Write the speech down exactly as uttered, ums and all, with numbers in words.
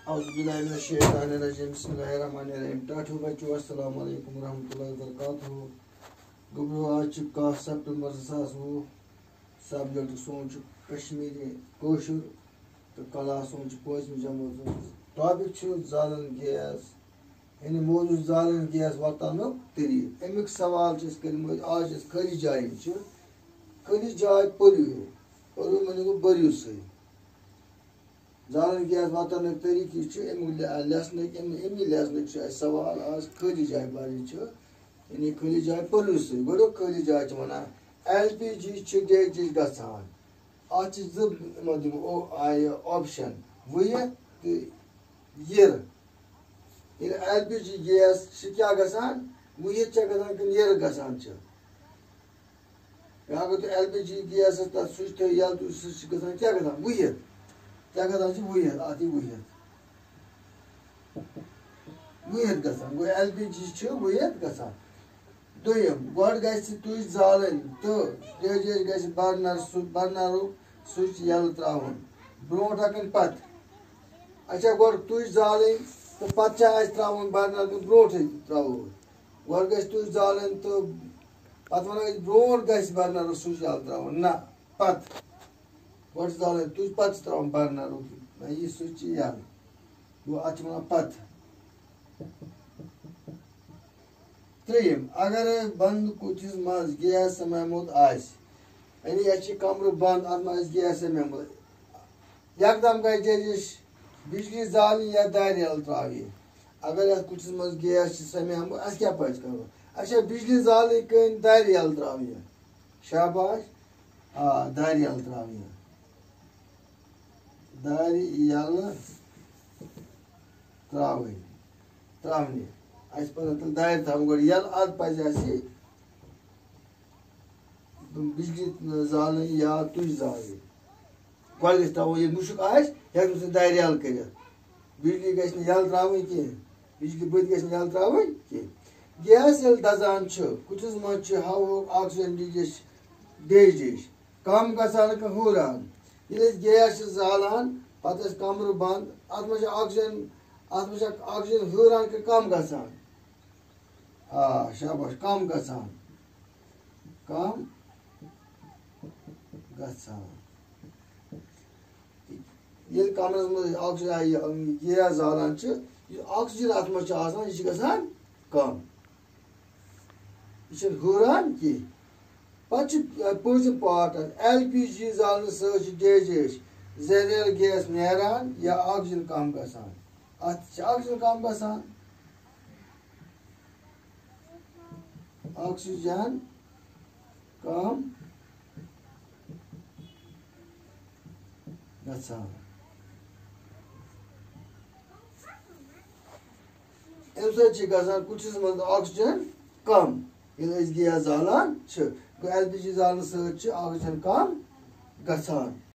اعوذ باللہ من الشیطان الرجیم، بسم اللہ الرحمن الرحیم۔ ٹاٹھو بچو، السلام علیکم ورحمۃ اللہ وبرکاتہ۔ گوٚبرو، آز چھُ کاہ سپٹمبر زٕ ساس وُہ۔ سبجیکٹ سون چھُ کشمیری کٲشُر تہٕ کلاس سون چھُ پٲنٛژمہِ جمٲژ ہُنٛد۔ ٹاپک چھُ زالن گیس، یعنی موضوع چھُ زالن گیس ورتاونُک طریٖقہٕ۔ اَمیُک سوال چھِ أسۍ کٔرمٕتۍ، آز چھِ أسۍ خٲلی جایہِ چھِ، خٲلی جاے پٔرِو، پٔرِو معنی گوٚو بٔرِو سۭتۍ۔ زالن گیس ورتاونُک طریٖقہٕ یُس چھُ، اَمیُک لے-، لیسنٕکۍ، اَمہِ، اَمی لیسنٕکۍ چھُ اَسہِ سوال آز۔ خٲلی جاے بَرٕنۍ چھِ، یعنی خٲلی جاے پٔرِو سۭتۍ۔ گۄڈٕ خٲلی جاے چھِ وَنان، ایل پی جی چھِ ڈیجِچ گژھان۔ اَتھ چھِ زٕ، یِمَن دِمو او-، آ، یہِ آپشن، وُہِتھ تہٕ یِر۔ ییٚلہِ ایل پی جی گیس چھِ کیٛاہ گژھان؟ وُہِتھ چھا گژھان کِنہٕ یِر گژھان چھِ؟ یا اگر تُہۍ ایل پی جی گیسَس تَتھ سُچ تھٲیِو یَلہٕ، تُہۍ سُہ چھِ گژھان کیٛاہ گژھان؟ وُہِتھ۔ کیٛاہ گژھان چھِ؟ وُہِتھ، اَتھ یی وُہِتھ۔ وُہِتھ گژھان۔ گوٚو ایل پی جی چھِ وُہِتھ گژھان۔ دوٚیِم، گۄڈٕ گژھِ تُج زالٕنۍ تہٕ ڈیجِچ گژھِ برنر سُہ، برنرُک سُچ یَلہٕ ترٛاوُن۔ برٛونٛٹھ ہا کِنہٕ پَتہٕ؟ اچھا، گۄڈٕ تُج زالٕنۍ تہٕ پَتہٕ چھا اَسہِ ترٛاوُن برنر کِنہٕ برٛونٛٹھٕے ترٛاوو؟ گۄڈٕ گژھِ تُج زالٕنۍ تہٕ پَتہٕ وَنو أسۍ برٛونٛٹھ گژھِ برنرُک سُچ یَلہٕ ترٛاوُن۔ نہ، پَتہٕ۔ گۄڈٕ چھِ زالٕنۍ تُج، پَتہٕ چھِ ترٛاوُن برنرُک۔ نہ، یہِ سُچ چھِ یَلہٕ۔ گوٚو، اَتھ چھِ وَنان پَتہٕ۔ ترٛیٚیِم، اگر بنٛد کُٹھِس منٛز گیس سَمیومُت آسہِ، یعنی اَسہِ چھِ کَمرٕ بنٛد، اَتھ منٛز آسہِ گیس سَمیومُت، یکدم گژھِ ڈیجِچ بجلی زالٕنۍ یا دارِ یَلہٕ ترٛاونہِ۔ اگر یَتھ کُٹھِس منٛز گیس چھِ سَمیومُت، اَسہِ کیٛاہ پَزِ کَرُن؟ اَسہِ چھا بجلی زالٕنۍ کِنہٕ دارِ یَلہٕ ترٛاونہِ؟ شاباش۔ آ، دارِ یَلہٕ ترٛاونہِ۔ دارِ یَلہٕ ترٛاوٕنۍ، ترٛاونہِ۔ اَسہِ پَزَن تِم دارِ تھاوٕنۍ گۄڈٕ یَلہٕ، اَدٕ پَزِ اَسہِ بجلی زالٕنۍ یا تُج زالٕنۍ۔ گۄڈٕ گژھِ تھاوُن، ییٚلہِ مُشُک آسہِ، ہیٚکہِ نہٕ سُہ دارِ یَلہٕ کٔرِتھ۔ بجلی گژھِ نہٕ یَلہٕ ترٛاوٕنۍ کینٛہہ، بجلی بٔتۍ گژھِ نہٕ یَلہٕ ترٛاوٕنۍ کینٛہہ۔ گیس ییٚلہِ دَزان چھُ، کُٹھِس منٛز چھِ ہَوہُک آکسیجن ڈیجِچ، ڈیجِچ کَم گژھان کہِ ہُران۔ ییٚلہِ أسۍ گیس چھِ زالان، پَتہٕ ٲسۍ کَمرٕ بنٛد، اَتھ منٛز چھِ آکسیجن، اَتھ منٛز چھِ آکسیجن ہُران کہِ کَم گژھان؟ آ، شاباش، کَم گژھان۔ کَم گژھان۔ ییٚلہِ کَمرَس منٛز آکسیجن، یہِ، یہِ گیس زالان چھِ، یُس آکسیجن اَتھ منٛز چھُ آسان، یہِ چھُ گژھان کَم۔ یہِ چھُنہٕ ہُران کینٛہہ۔ پَتہٕ چھُ، آ، پوٗنٛژِم پارٹ اَتھ۔ ایل پی جی زالنہٕ سۭتۍ چھُ ڈیجِچ زہریلہٕ گیس نیران یا آکسیجن کَم گژھان۔ اَتھ چھِ آکسیجن کَم گژھان۔ آکسیجن کم گژھان۔ اَمہِ سۭتۍ چھِ گژھان کُٹھِس منٛز آکسیجن کم۔ ییٚلہِ أسۍ گیس زالان چھِ، گوٚو ایل پی جی زالنہٕ سۭتۍ چھِ آکسیجن کم گژھان۔